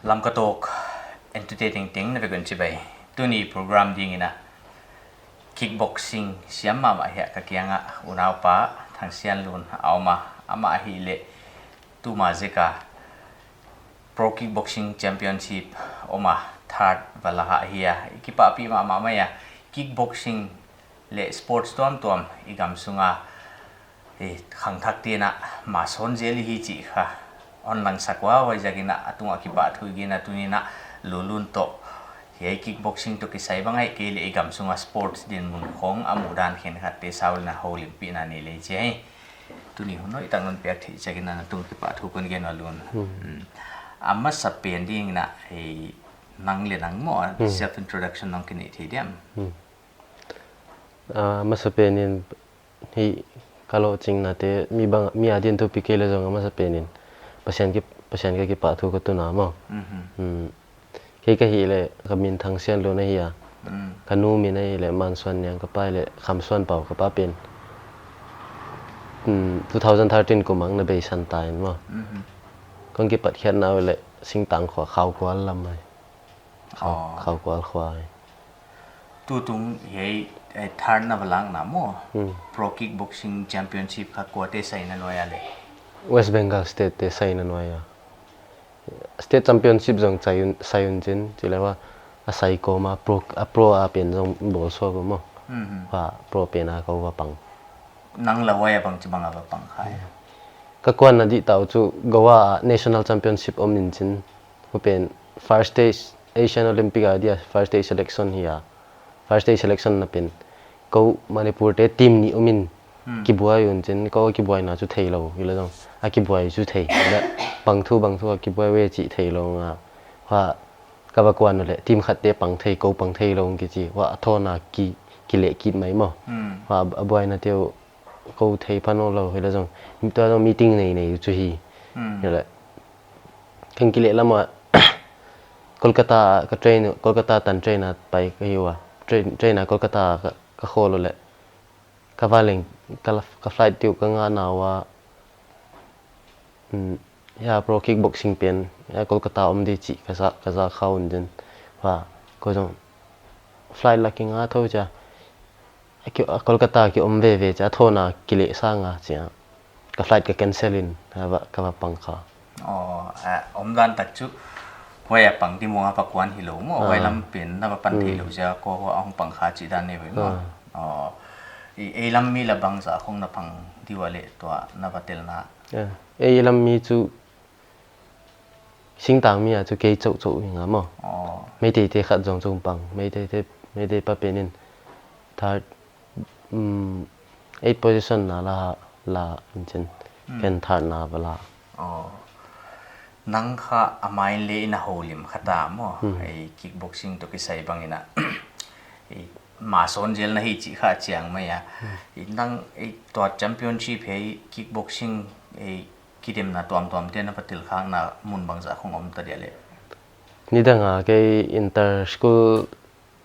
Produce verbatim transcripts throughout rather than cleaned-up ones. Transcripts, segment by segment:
Lamka Talk entute tengteng na vek un chibai. Tuni program dingin a kickboxing siam mahmah hiah ka kianga unaupa Thangsianlun a om a, amah ahihleh tuma zeka Pro Kickboxing Championship om a third va la hi a, i kipahpih mahmah mai a. Kickboxing leh sports tuamtuam i gam sunga i khangthakte'n a ma sawn zel hi chih kha hon langsak ua, huaiziakin a tunga kipahthu i gen a, tuni'n a Lunlun toh hiai kickboxing toh kisai bang ahihkeileh i gam sunga sports dinmun khong a muhdan khenkhatte saulna houlimpihna nei lei chi hi. Tuni hun hoihtak non piak theih ziakin a tung kipahthu kon gen ua Lun. Hmm. Hmm. A masapen dingin a, eh, nang leh nang maw, Hmm. self introduction nong kinei thei diam? Hmm. A masapen in hi ka lohchingnate mi bang, mi adin thupi kei leh zong a masapen in Pasian ki, Pasian ka kipahthu ka tun a maw. Mhm. Hmm. Kei ka hihleh ka min Thangsianlun ahi a. Mm. Ka nu min ahihleh Mansuanniang, ka pa ahihleh Khamsuanpau, ka pa pen. Hmm, two thousand thirteen kum ah na beisan ta in maw. Mhm. Kon kipat khiatna uh leh Singtang khua, Khaukual lam ahi. Khau, Oh. Khaukual khua ahi. Tutung hiai, eh, third na va lakna maw. Hmm. Pro Kickboxing Championship kha kuate saina nuai a leh? West Bengal State te saina nuai a. State Championship zong sai un, sai un chin, chih leh ua, a sai kawm a pro, a pro a pen zong bawl suak uh maw. Mhm. Huai pro pen a kou va pang. Nang leh huai a bangchibang a va pang kha hia? Ka kuanna dihtau chu Goa ah National Championship om in chin. Huai pen first stage Asian Olympic a dia first stage selection hi a. First stage selection na pen kou Manipur te team nih om in Hmm. kibuai un chin, kou kibuaina chu theilou, hi leh zong. A kibuai chu thei, hi leh bangthu bangthu a kibuai ve chih theilou nga. Huai ka va kuan uleh, team khat te pang thei, kou pang theilou kichi. Huai a thawna ki, kileh kit mai maw. Hmm. Huai a buaina te uh kou thei pha nawnlou, hi leh zong. Tua zong meeting nei nei chu hi. Hmm. Hi leh. Kan kileh lam ah Kolkata ka train, Kolkata tan train a pai ka hi ua. Train, train a Kolkata ka, ka khawl uleh. Ka va leng, ka la, ka flight te uh ka ngahna ua. Hmm, hiai Pro Kickboxing pen, hiai Kolkata om di chih ka za, ka za kha un chin. Huai, kou zong flight la kinga thou chia. A ki, a Kolkata ki om veve chia, a thawna kileh sa nga chia. Ka flight ka cancel in, ka va, ka va pang kha. Oh, a, omdan tak chu, huai a pang di mawng a va kuan hilou maw, Ah. huai lam pen na va pan Hmm. theilou chia, kou huai a hong pang kha chih dan nei ve maw. Ah. Oh, i, ei lam mi leh bangzah khong na pang di ua leh tua na va telna? Ah, ei lam mi chu Singtang mi a chu kei chauh chauh hi nga maw. Oh. Meitei te khat zong chu pang. Meitei te, Meitei pa pen in third, um, eight position na la, la in chin. Hmm. Ken third na va la. Oh. Nang kha a main leh in a houlim kha ta maw. Hmm. Ei kickboxing toh kisai bangin a. Ei ma sawn zel na hi chih kha chiang mai a. Hmm. Ei nang ei tua championship hiai kickboxing ei kidemna tuamtuam te na va tel khakna mun bangzah khong om ta dia leh? Nidang a kei inter school,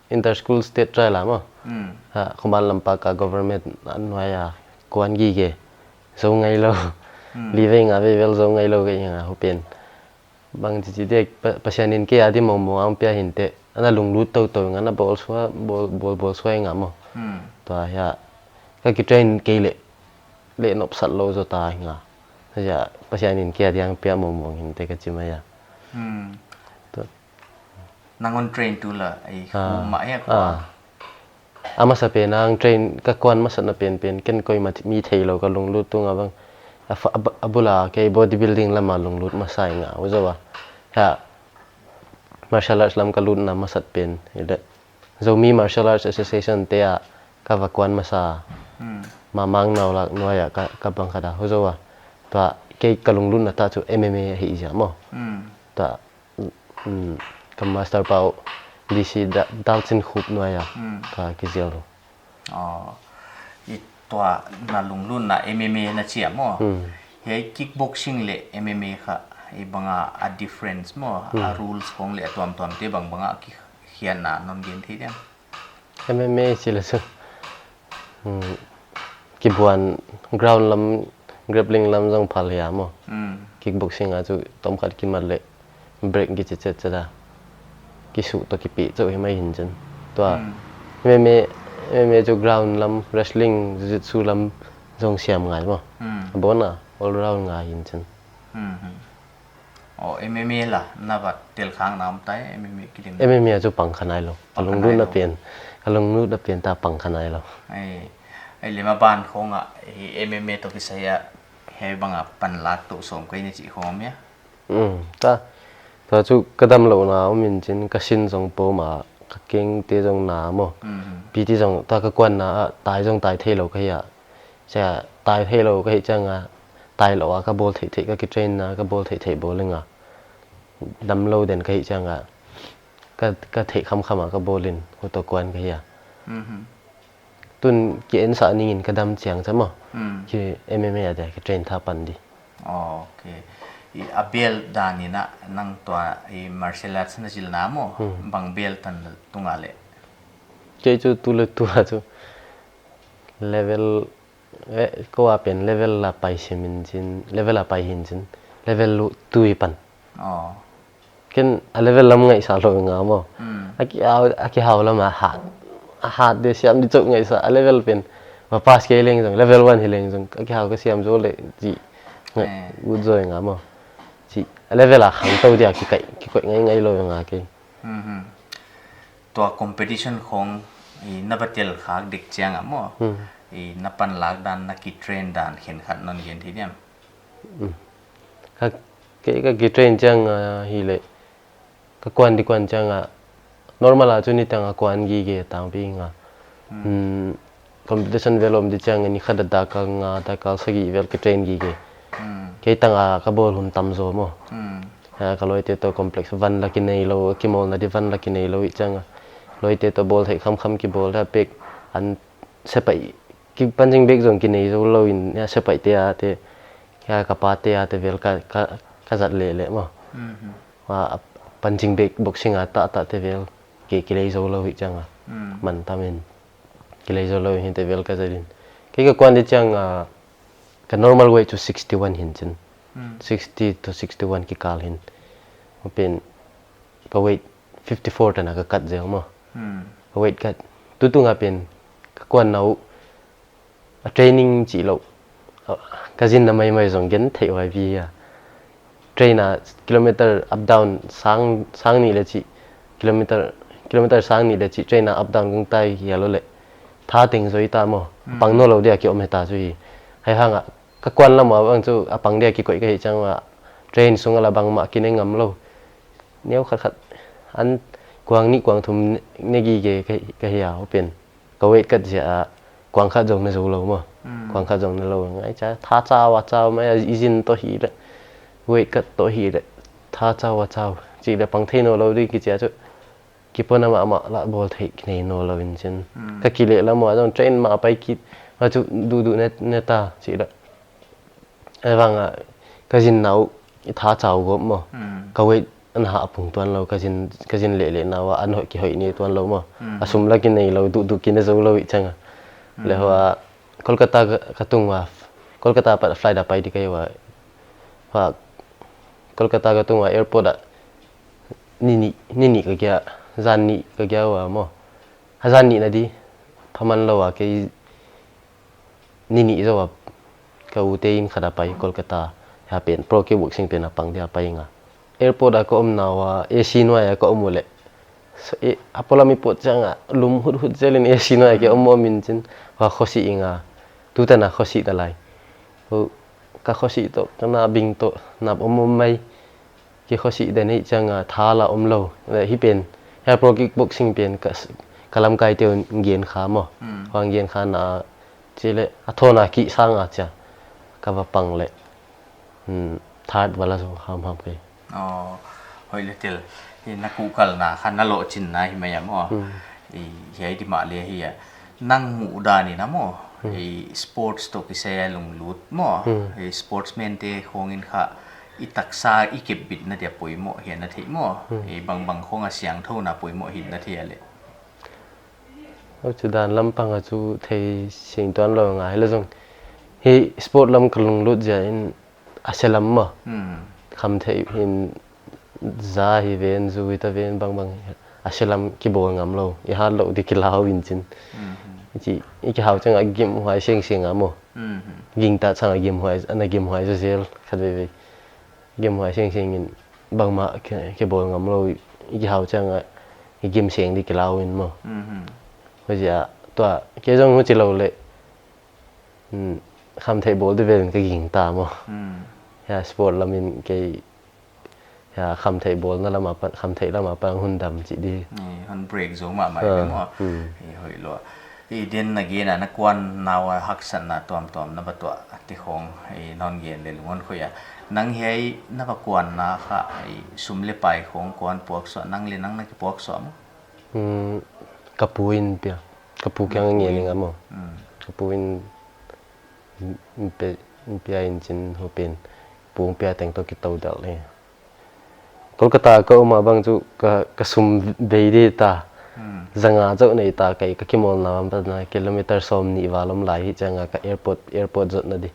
inter school state trial a maw. Hmm. Ha, Khuman Lampak a government a nuai a kuan gige. Zou ngailou. Hmm. Li vei nga vei vel zou ngailou kei nga huai pen. Bangchi chi dek pa, Pasian in kei a di mawngmawng a hon pia hinte. Ana lunglut toutou nga na bawl suak, bawl, bawl, bawl suak nga maw. Hmm. Tua hiai. Ka kitrain kei leh, leh nopsat lou zaw ta hi nga. Hiai, Pasian in kei a di hon pia mawngmawng hinte ka chi mai a. Hmm. Tua. Nang hon train tu leh, ei, Ah. khu mah hiai kua. Ah. A masapen a hon train ka kuan masatna penpen, ken koimah mi theilou ka lunglut tung a bang. A fa-, a ba-, a bul a kei bodybuilding lam a lunglut masa hi nga, uh zou a. Hiai, martial arts lam ka lutna masat pen, i de. Zomi Martial Arts Association te a ka va kuan masa. Hmm. Mamang Naulak nuai a ka, ka bang kha da, uh zou a. Tua kei ka lunglutna ta chu M M A hi zia maw. Hmm. Tua Hmm, ka master pa uh D C Da-, Dalchin Khup nuai a, Hmm. ka kizil uh. Oh, i tua na lunglutna M M A na chi a maw. Hmm. Hiai kickboxing leh M M A kha, i bang a, a difference maw, a Hmm. rules khong leh a tuamtuam te bangbang a kikhiatna non gen thei diam? M M A chih leh chu, hmm, kibuan ground lam, grappling lam zong phal hi a maw. Hmm. Kickboxing a chu tomkhat kimat leh break kichi chetchet a, kisuh toh kipih chauh hi mai hi'n chin. Tua Hmm. M M A, M M A chu ground lam, wrestling, jiu-jitsu lam zong siam ngai maw. Hmm. A bon a, all round ngai hi'n chin. Hmm, hmm. Oh, M M A la, na va tel khak na om tai, M M A kidim. M M A chu pang kha nailou. Pang kha nailou. Ka lunglut na pen, ka lunglut na pen ta pang kha nailou. Ai, ai leh maban khong a, hi M M A toh kisai a, hi bang a panlak toh sawm kei ni chih khong om hia? Hmm, ta, ta chu ka damlouhna om in chin, ka sin zong pom a, ka kengte zong na maw. Hmm. P T zong, ta ka kuanna a, tai zong tai theilou ka hi a. Sia, tai theilou ka hih chiang a, tailou a ka bawl theihtheih, ka kitrain na, ka bawl theihtheih bawl ing a. Damlou den ka hih chiang a, ka, ka theih khamkham a ka bawl in, hu toh kuan ka hi a. Mhm. Tun ki ensah ning in ka dam chiang cha maw. Mm. Ki M M A a dia, kitrain tha pan di. Ok. I a belt dan in a nang tua i martial arts na zil na maw. Hmm. Bang belt tan tung a leh. Kei chu tu leh tu a chu. Level, eh, kou a pen level la pai sim in chin, level a pai hi'n chin, level lu tui pan. Oh. Ken a level lam ngaihsah lou ing a maw. Hmm. A ki hau, a ki hau lam a hat, a hat di siam di chauh ngaihsah, a level pen. Va pass kei leng zong, level one hi leng zong, a ki hau ka siam zou leh chih. Ngai, Eh. Good zaw ing a maw. Chih, a level a khangtou dia kikoih, kikoih ngaingai lou ing a kei. Mhm. Tua competition khong i na va tel khak dek chiang a maw. Hmm. I na panlak dan, na kitrain dan khenkhat non gen thei diam. Hmm. Ka, kei ka kitrain chiang a hi leh. Ka kuan di kuan chiang a. Normal a chu nitang a kuan gige tang pi nga. Hmm. Hmm. Competition vel om di chiang a ni khat a dak kal nga, dak kal sagih vel kitrain gige. Hmm. Kei tang a ka bawl hun tam zaw maw. Hmm. Ha, ka loite toh complex van la kinei lou, kimawlna di van la kinei lou i chiang a. Loite toh bawl theih khamkham kibawl a pek an sepaih, ki punching bag zong kinei zou lou in, ya sepaih te a te, ya ka pa te a te vel ka, ka, ka zat leh leh maw. Mhm. Wa, a punching bag boxing a ta, ta te vel, ki, kilei zou lou i chiang a. Mm. Man tam in. Kilei zou lou hi te vel ka zat in. Kei ka kuan di chiang a, ka normal weight chu sixty-one hi'n chin. Mm. Sixty to sixty-one kikal hi'n. Pen ka weight fifty-four tan a ka cut zel maw. Mm. Ka weight cut. Tutung a pen ka kuan na uh a training chih lou. A, ka zin na maimai zong gen theih huai pi a. Train a kilometer up down sang, sang nih leh chih, kilometer, kilometer sang nih leh chih train a up down kong tai hi a lou leh. Tha teng zoi ta maw. Mm. Pang nawnlou dia ki om hi ta chu hi. Hai hang a, ka kuan lam a bang chu a pang dia kikoih ka hih chiang a, train sung a la bangmah kine ngam lou. Neu khat khat an kuang nih kuang thum ne gige ka, ka hi a, hupen. Ka weight cut zia a, kuang khat zong ne zou lou maw. Mm. Kuang khat zong ne lou ngai cha, tha chau a chau mai a, i zin toh hi leh. Weight cut toh hi leh. Tha chau a chau. Chih leh pang thei nawnlou di kichi a chu. Kipona mahmah lah bawl theih kinei nawnlou in chin. Mm. Ka kileh lam a zong train mah pai kit. A chu duhduh ne, ne ta chih leh. Ahivang a, ka zin na uh, i tha chau gawp maw. Hmm. Ka weight an hah pung tuan lou, ka zin, ka zin leh leh na ua, an hoih kihoih ni tuan lou maw. Hmm. A sum la kinei lou, duhduh kine zou lou i chiang a. Hmm. Leh hua, Kolkata ka, ka tung ua, Kolkata pat flight a pai di ka hi ua. Hua, Kolkata ka tung ua airport a, ni nih, ni nih ka gia, zan nih ka gia ua maw. A zan nih na di, pha man lou a kei ni nih zaw a, ka u te in khat a pai Kolkata, ha pen pro kickboxing pen a pang dia pai nga. Airport a ka om na ua, A C nuai a ka om uleh. So, e, a polam i pawt chiang a, lum huthut zel in A C nuai a ka om om in chin, va khosih ing a, tu tan a khosih ta lai. Hu, ka khosih toh, ka na bing toh, nap om om mai. Ki khosih den hi chiang a tha la om lou. Leh hi pen, hi a pro kickboxing pen ka s-, ka lamkai te un gen kha maw. Hmm. Huang gen kha na, chi leh, a thawn a kih sang a chia. Ka va pang leh. Hmm, third va la zou ham ham kei. Oh, hoih leh tel. Hi na kuhkal na kha na lohchin na hi mai a maw. Hmm. I, hiai di mah leh hi a. Nang muh dan in a maw. Hmm. I sports toh kisai a lunglut maw. Hmm. I sportsman te khong in kha i taksa i kepbitna dia poimoh hi a na theih maw. Hmm. I bangbang khong a siangthou na poimoh hi na theih a leh. Huchi dan lam pang a chu thei sing tuan lou ngai leh zong. Hi sport lam ka lunglut zia in a se lam maw. Hmm. Kham theih in Za hi ven, zu hi ta ven, bangbang a se lam kibawl ngam lou, i hat louh di kilau in chin. Mhm. I chi, i kihau chiang a gimhuai sengsenga maw. Mhm. Gingta chiang a gimhuai, ana gimhuai zazel khatveivei. Gimhuai sengseng in bangmah ki, kibawl ngam lou, i kihau chiang a i gim seng di kilau in maw. Mhm. Huchia, tua, kei zong huchi lou leh, mm, khamtheih bawl di vel in ka gingta maw. Mm. Hia sport lam in kei, hia khamtheih bawlna lam apan, khamtheih lam apan hun dam chih di. Hon break zou mahmah maw. Hmm. Hoih lua. I den na gen a, na kuan nau a haksatna tuamtuam na va tuah te khong, i non gen leh lung hon khoih a. Nang hiai na va kuanna kha, i sum leh pai khong kuan puaksuah, nang leh nang na kipuaksuah maw? Hmm, ka pu in pia. Ka pu kiang ngen ning a maw. Hmm. Ka pu in, in pe, in pia in chin hu pen. Pu in pia teng toh kitou dal e. Kolkata ka om a bang chu ka, ka sum bei di ta. Hmm. Zanga chauh nei ta, kei ka kimawlna bang ta na kilometer sawmnih val om lai hi chiang a ka airport, airport zotna di.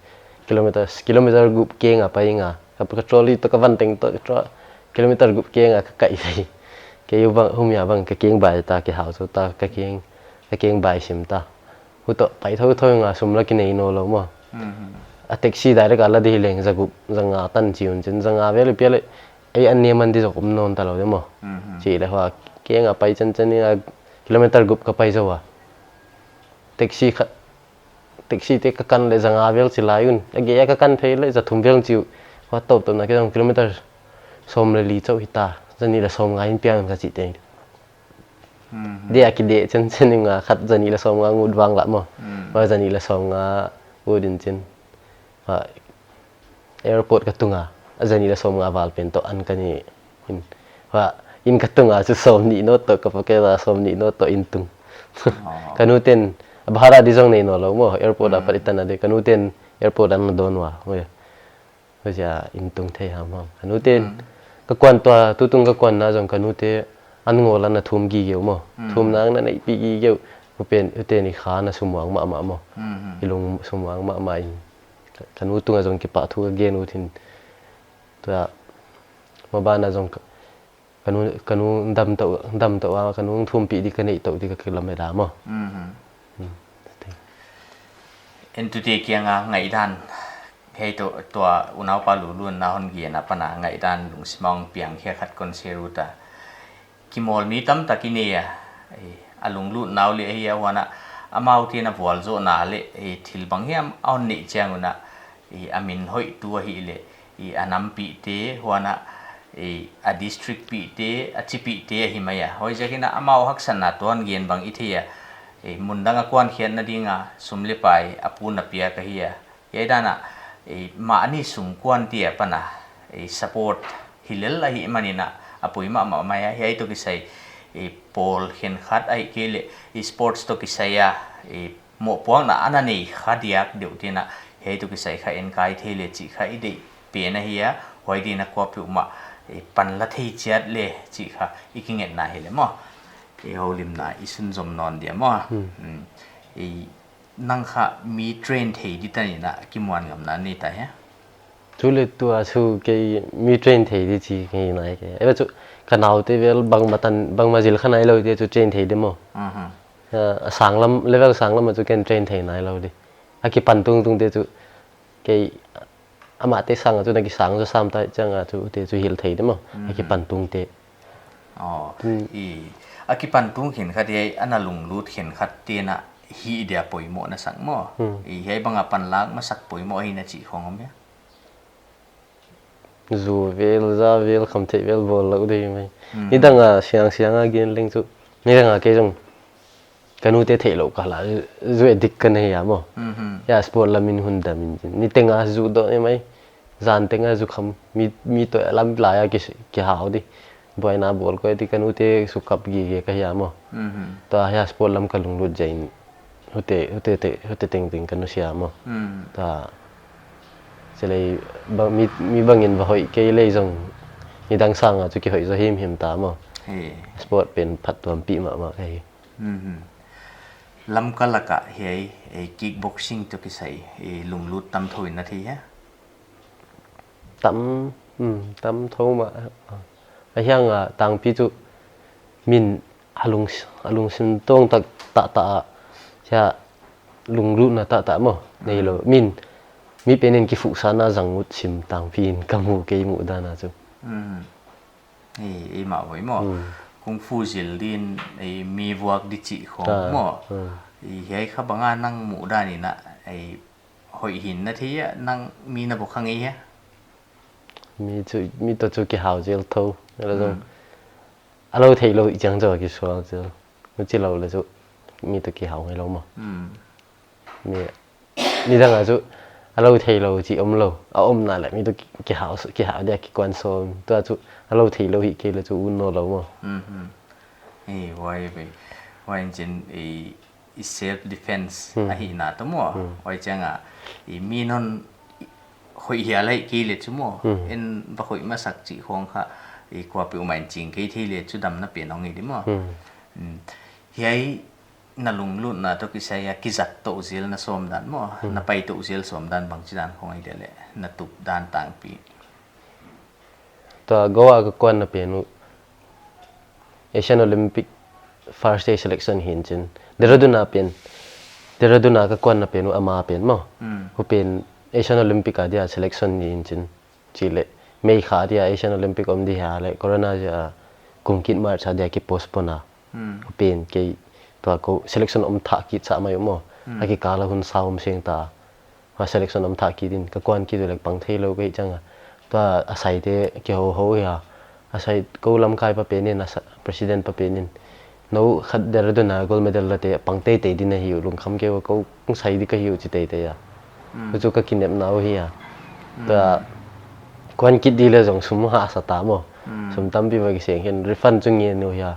Kilometer, kilometer gup keng a pai nga. Ka, ka trolley toh ka van teng toh, tro-, kilometer gup keng a ka kai vei. Kei u bang, humia bang ka keng bai ta, kihau zou ta, ka keng, ka keng bai sim ta. Hutoh, pai thouthou nga sum la kinei nawn lou maw. Mhm. A taxi direct a la di hi leng za gup, zanga tan chi un chin, zanga vel pia leh, ei an ne man di zok om nawn ta lou di maw. Mhm. Chi leh hua, keng a pai chan chan in a kilometer gup ka pai zou a. Taxi khat, taxi te ka kan leh zanga vel chi lai un. A gei a ka kan phei leh za thum vel chi u. Hua tawp tawp na kei zong kilometer sawm leh li chauh hi ta. Za nih leh sawm nga in piang ka chi teng. Mhm. Dia kideh chenchen in nga khat za nih leh sawm nga ngut vang lah maw. Mm. Hua za nih leh sawm nga ngut in chin. Hua airport ka tung a. A za nih leh sawm nga val pen toh an ka ne in. Hua in ka tung a chu sawmnih note toh ka pocket a sawmnih note toh in tung. Oh. Ka nu ten a bhara di zong nei nawn lou maw. Airport a pat i tan a di. Ka nu ten airport a na dawn ua. Huchia in tung thei hamham. Ka nu ten, mm, ka kuan tua, tutung ka kuanna zong ka nu te an ngawl a na thum gige uh maw. Mm. Thumna na neihpih gige uh. Hupen, hute ni kha na sumuang mahmah maw. Mm. I lung sumuang mahmah in. Ka, ka nu tung a zong kipahthu ka gen ut in. Tua, maban a zong ka, ka nu, ka nu dam tou, dam tou a, ka nu thumpih di ka neih tou di ka kilamet a maw. Mhm. Hmm. Entute kiang a ngaihdan, hei tou, tua unaupa lulutna hon gen apan a ngaihdan lungsim a hong piang khia khat kon share ut a. Kimawl mi tamtak i nei a, eh, a lunglut nau leh ahi a huan a, amau te na vualzohna leh, eh, thil bang hiam a hon neih chiang un a, eh, a min hoih tu ahi leh, i a nampihte, huan a, i a district pihte, a chipihte ahi mai a. Huaiziakin a amau haksatna tuan gen bang i thei a, i mundang a kuan khiatna ding a, sum leh pai, a pu na piak ahi a. Hiai dan a, i mahni sung kuan te apan a, i support hi lel ahihman in a, a poi mahmah mai a. Hiai toh kisai, i pawl khenkhat ahihkeileh, i sports toh kisai a, i mohpuakna ana nei kha diak deuh te'n a, hiai toh kisai kha enkai thei leh chih kha i deih pen ahi a, huai di'n a kuapeuhmah, eh, panla thei chiat leh chih kha i kingetna hi leh maw. I houlimna i sunzom nawn dia maw. Hmm. Hmm. I nang kha mi train thei di tan in a kimuan ngamna nei ta hia? Chu leh tua chu kei mi train thei di chi kei nai kei. Ei chu ka naute vel bangmah tan, bangmah zil kha nai lou te chu train thei di maw. Mhm. A, a sanglam, level sanglam a chu ken train thei nai lou di. A kipan tungtung te chu kei amah te sang a chu na kisang zaw sam ta chiang a chu te chu hilh thei di maw. A kipan tung te. Oh, hmm. I, a kipan tung khenkhat hiai, ana lunglut khenkhat te'n a hih dia poimoh na sak maw. Hmm. I, hiai bang a panlak masak poimoh ahi na chih khong om hia? Zu vel, za vel, khamtheih vel bawl lou di mai. Hmm. Nidang a siangsiang a gen leng chu. Nidang a kei zong ka nute theih louh kal a, zu addict ka nei a maw. Mhm. Hia sport lam in hun dam in chin. Niteng a zu doh ni mai. Zan teng a zu kham. Mi, mi toh lam lai a ki, kihau di. Buaina bawl koih di ka nute sukap gige ka hi a maw. Mhm. Tua hia sport lam ka lunglut zaw in. Hute, hute, hute tengteng ka nusia maw. Hmm. Ta, selei, bang, mi, mi bangin va hoih kei leh zong, nidang sang a chu kihoih zaw himhim ta maw. He. Sport pen phattuampih mahmah ka hi. Hmm. Lamka lak a hiai, eh, kickboxing toh kisai, eh, lunglut tam thou in na thei hia? Tam, hmm, tam thou mah, ah, A hiang a tangpi chu min a lung, a lungsim tawng tak tak tak a, hiai lunglutna tak tak maw. Nei lou. Min, mi pen in kifuhsakna zang ut sim tangpi in ka mu kei muhdan a chu. Mm. Ei, ei mah voi maw. Mm. Kung fu zil din, ei mi vuak di chih khong maw. Mm. Ei hiai kha bang a nang muhdan in a, ei hoih hi'n na thei a, nang mi na bawk kha ngei hia? Mi chu, mi toh chu kihau zel tho. Ela zong. Mm. A lou theilou i chiang zaw kisual zel. Huchi lou leh chu mi toh kihau ngei lou maw. Mm. Mi, nidang a chu a lou theilou chih omlou. A omna leh mi toh ki, kihau, kihau dia kikuan sawm. Tua chu a lou theilou hi kei leh chu un nawnlou maw. Mhm. Ei, huai ve. Huai in chin, ei, i self defense Hmm. ahihna toh maw. Hmm. Huai chiang a, i mi non hoih hia lai kei leh chu maw. Hmm. En va hoih masak chih khong kha, i kuapeuh mah in ching kei thei leh chu damna pen hong hi di maw. Hmm. Hmm. Hiai na lunglutna toh kisai a kizat tou zel na sawm dan maw. Hmm. Na pai tou zel sawm dan bangchi dan khong hi dia leh na tup dan tangpi. Tua Goa ka kuanna pen uh Asian Olympic first day selection hi'n chin. Dehradun a pen, Dehradun a ka kuanna pen uh ama pen maw. Hmm. Hu pen Asian Olympic a dia selection hi'n chin. Chih leh May kha dia Asian Olympic om di hia leh corona ziak a kum kit March a dia ki postpone a. Hmm. Hu pen kei tua kou selection om thak kit sa mai uh maw. Hmm. A kikal a hun sa om seng ta. Huai selection om thak kit in, ka kuan kit uh leh pang theilou ka hih chiang a. Tua a saite kihou hou hia. A sai kou lamkai pa pen in, a sa, president pa pen in. Nou khat Dehradun a gold medal late pang teitei di na hi uh, lungkham kei ua, kou kong sai di ka hi uh chi teitei a. Mm. Kou chu ka kinepna uh hi a. Mm. Tua kuan kit di leh zong sum hahsa ta maw. Mm. Sum tampi va kiseng hi'n refund chu ngen uh hia.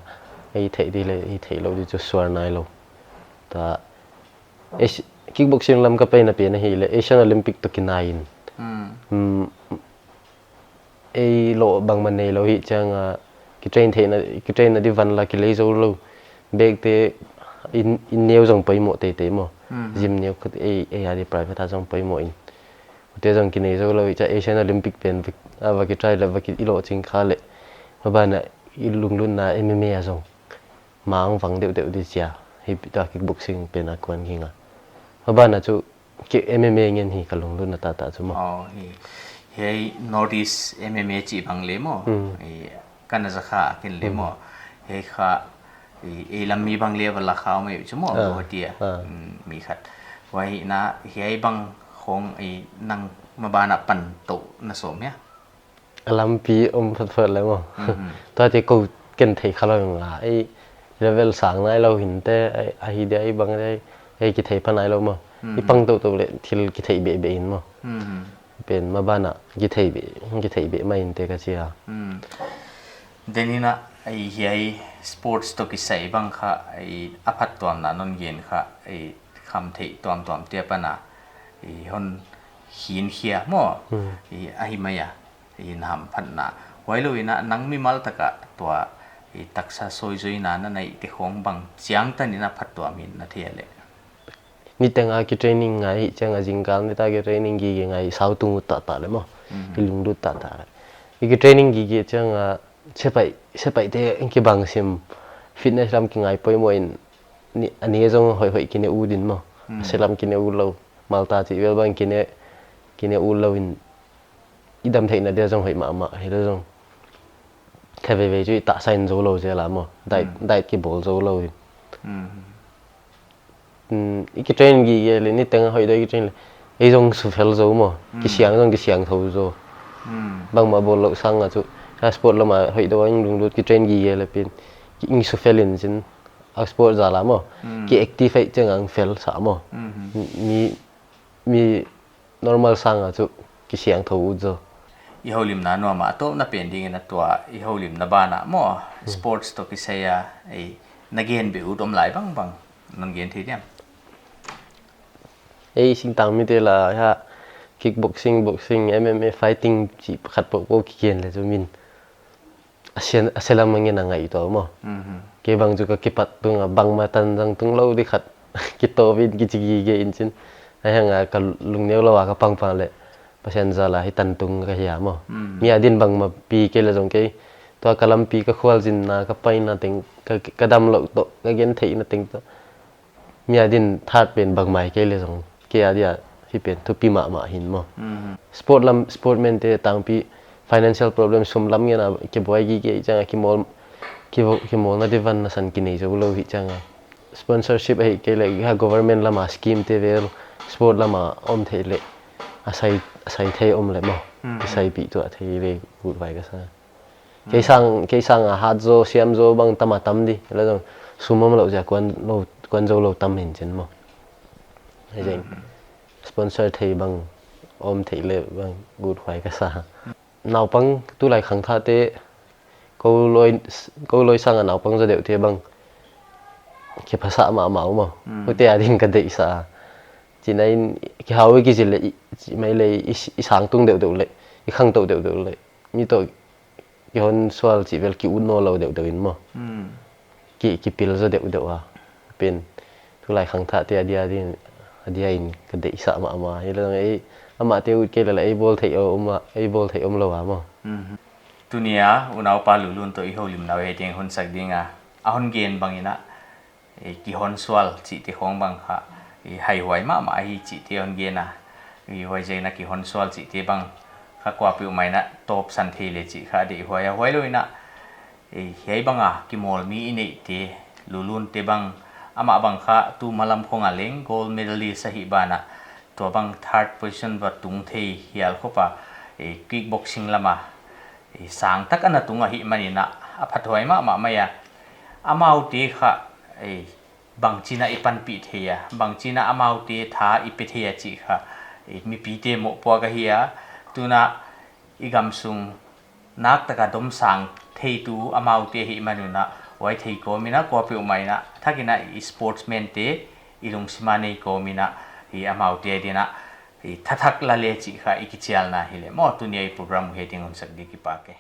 Ei theih di leh, ei theih lou di chu sual nailou. Tua Asi-, kickboxing lam ka paina pen ahihleh Asian Olympic toh kinai in. Hmm. Hmm, ei lou bangmah neilou hi chiang a, kitrain theihna, kitrain na di van la kilei zou lou. Bag te in, in neu zong poimoh teitei maw. Hmm. Gym neu khat ei, ei a di private a zong poimoh in. Te zong kinei zou lou hi chiang Asian Olympic pen va, a va kitry leh va ki, i lohching kha leh. Maban a i lunglutna M M A a zong mang vang deuhdeuh di chia, hi pi ta kickboxing pen a kuan ging a. Maban a chu ki M M A ngen hi ka lunglutna taktak chu maw. Oh, hi. Hiai North East M M A chih bang leh maw. Hmm. Hi, ka na za kha ken leh maw. Hmm. Hiai kha, hi, ei lam mi bang leh va la kha mai chu maw, Ah, vo tia. Ah. Hmm, mi khat. Huai na, hiai bang khong ei nang maban a pan tou na sawm hia. A lampi om photphot leh maw. Mhm. Tua te kou ken thei kha lou ing a. Ei level sang nailou hinte, ei, a hi dia ei bang dia, ei kithei pha nailou maw. I Mhm. pang toutou leh thil kithei behbeh in maw. Mhm. Pen maban a kithei beh, kithei beh mah inte ka chi a. Mhm. Then in a, ei hiai sports toh kisai bang kha, ei a phattuamna non gen kha, ei khamtheih tuamtuam te apan a, ei hon hin khia maw. Mhm. Ei a hi mai a. I na hamphatna. Huailou in a nang mimal tak a tua i taksa soizoina na neih te khong bang chiang tan in a phattuam in na thei leh. Niteng a kitraining ngai hi chiang a zingkal niteng a kitraining gige ngai sau tung ut taktak leh maw. Mhm. I lunglut taktak leh. I kitraining gige chiang a sepaih, sepaih te kibang sim fitness lam kingai poimoh in ni, a ni zong hoihhoih kine ut in maw. Mhm. A se lam kine utlou. Malta chih vel bang kine, kine utlou in i dam theihna dia zong hoih mahmah, hileh zong. Kha veivei chu i tahsa in zou lou zel a maw. Diet, Mm. diet kibawl zou lou in. Mm. Mm, i kitrain gige leh, niteng a hoih deuh i kitrain leh. Ei zong sufel zou maw. Mm. Kisiang zong kisiangthou zou. Mm. Bangmah bawl louh sang a chu. Ka sport lam a hoih deuh a ing lunglut kitrain gige leh pen. Ki ing sufel in chin. A sport zal a maw. Mm. Ki active ei chiang a fel sa maw. Mm-hmm. Mi, mi normal sang a chu kisiangthou ut zaw. I houlimna nuam a tawpna pen ding in a tua, i houlimna ban ah maw, Hmm. sports toh kisai a, ei, na gen beh ut om lai bangbang, non gen thei diam? Ei, singtang mite la, ha, kickboxing, boxing, M M A, fighting, chih khat poh poh kigen leh chu min. A se, a se lam a ngen a ngaihtuah maw. Mhm. Kei bang chu ka kipat tung a bangmah tan zang tung lou di khat. Kitoh vin kichi gige in chin. A hiang a ka lungneu lou a ka pangpang leh. Pasian zal a hi tan tung ka hi a maw. Mhm. Mi a din bangmah pi kei leh zong kei. Tua ka lampi ka khualzinna, ka paina teng, ka, ka damlouh toh, ka gentheihna teng toh, mi adin third pen bangmai kei leh zong, kei adia hih pen thupi mahmah hi'n maw. Sport lam, sportman te tangpi financial problem, sum lam ngen a kibuai gige chiang a, kimawl, kimawl, kimawlna di van nasan kinei zou lou hi chiang a, sponsorship ahih kei leh government lam a scheme te vel, sport lam a om theih leh, a sai, a sai thei om leh maw, kisaipih tuah thei leh guthuai ka sa. Kei sang, kei sang a hat zaw, siam zaw bang tam a tam di. Leh zong sum omlouh ziak kuan lou, kuan zoulou tam hi'n chin maw. Hiziakin sponsor thei bang om theih leh bang guthuai ka sa. Naupang tulai khangthakte, kou lawi, kou lawi sang a naupang zaw deuhte bang kiphasa mahmah uh maw. Huaite adin ka deihsa. Chihna in kihau i kizil leh, i, chih mai leh, i, i sang tung deuhdeuh leh, i khangtou deuhdeuh leh, mi toh kihonsual chih vel ki ut nawnlou deuhdeuh in maw. Ki, kipil zaw deuhdeuh a. Pen, tulai khangthakte adia din, adia in ka deihsa mahmah. Hileh zong ei, amahte ut kei leh ei bawl theih om a, ei bawl theih omlou a maw. Tunia unaupa Lulun toh i houlimna uh hiai teng hon sak ding a, a hon gen bang in a, kihonsual chihte khong bang kha haihuai mahmah ahi chihte hon gen a. Huaiziakin a kihonsual chihte bang kha kuapeuhmah in a tawpsan thei leh chih kha deihhuai a, huailou in a, hiai bang a kimawl mi i neihte, Lulun te bang, amah bang kha tu malam khong a leng gold medalist ahih banah, tua bang third position va tung thei hial khop a, kickboxing lam a sang tak ana tung ahihman in a, a phathuai mahmah mai a. Amaute kha bangchi'n a i panpih thei a, bangchi'n a amaute tha i pe thei a chih kha mipite mohpuak ahi a. Tuin a i gamsung naktak a domsang theitu amaute ahihman un a, huai thei kawm in a kuapeuhmah in a, thak in a i sportsman te i lungsim a nei kawm in a, amaute adin a thathak la leh chih kha i kichialna hileh maw. Tunia i program uh hiai teng hon sak di, kipak e.